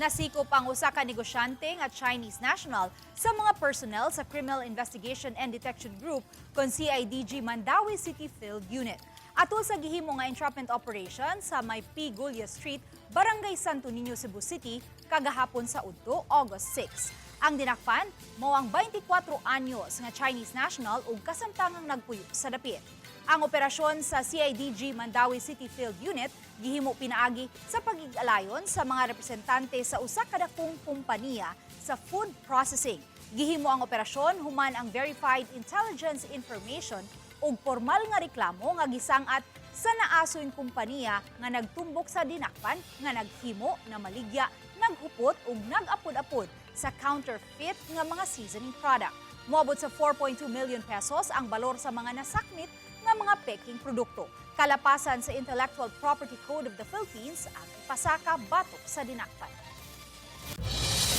Nasikop ang usa ka negosyante nga Chinese national sa mga personnel sa Criminal Investigation and Detection Group kon CIDG Mandaue City Field Unit. Atol sa gihimo nga entrapment operation sa may P. Gulia Street, Barangay Santo Niño, Cebu City, kagahapon sa udto, August 6. Ang dinakpan mao ang 24 anyos nga Chinese national ug kasamtangang nagpuyo sa dapit. Ang operasyon sa CIDG Mandaue City Field Unit gihimo pinaagi sa pagigalayon sa mga representante sa usa ka dakong kompanya sa food processing. Gihimo ang operasyon human ang verified intelligence information ug formal nga reklamo nga gisangat sa naasoy kompanya nga nagtumbok sa dinakpan nga naghimo na maligya, naghupot ug nag-apod-apod sa counterfeit nga mga seasoning product. Moabot sa ₱4.2 million ang balor sa mga nasakmit nga mga peking produkto. Kalapasan sa Intellectual Property Code of the Philippines ang ipasaka batok sa dinakpan.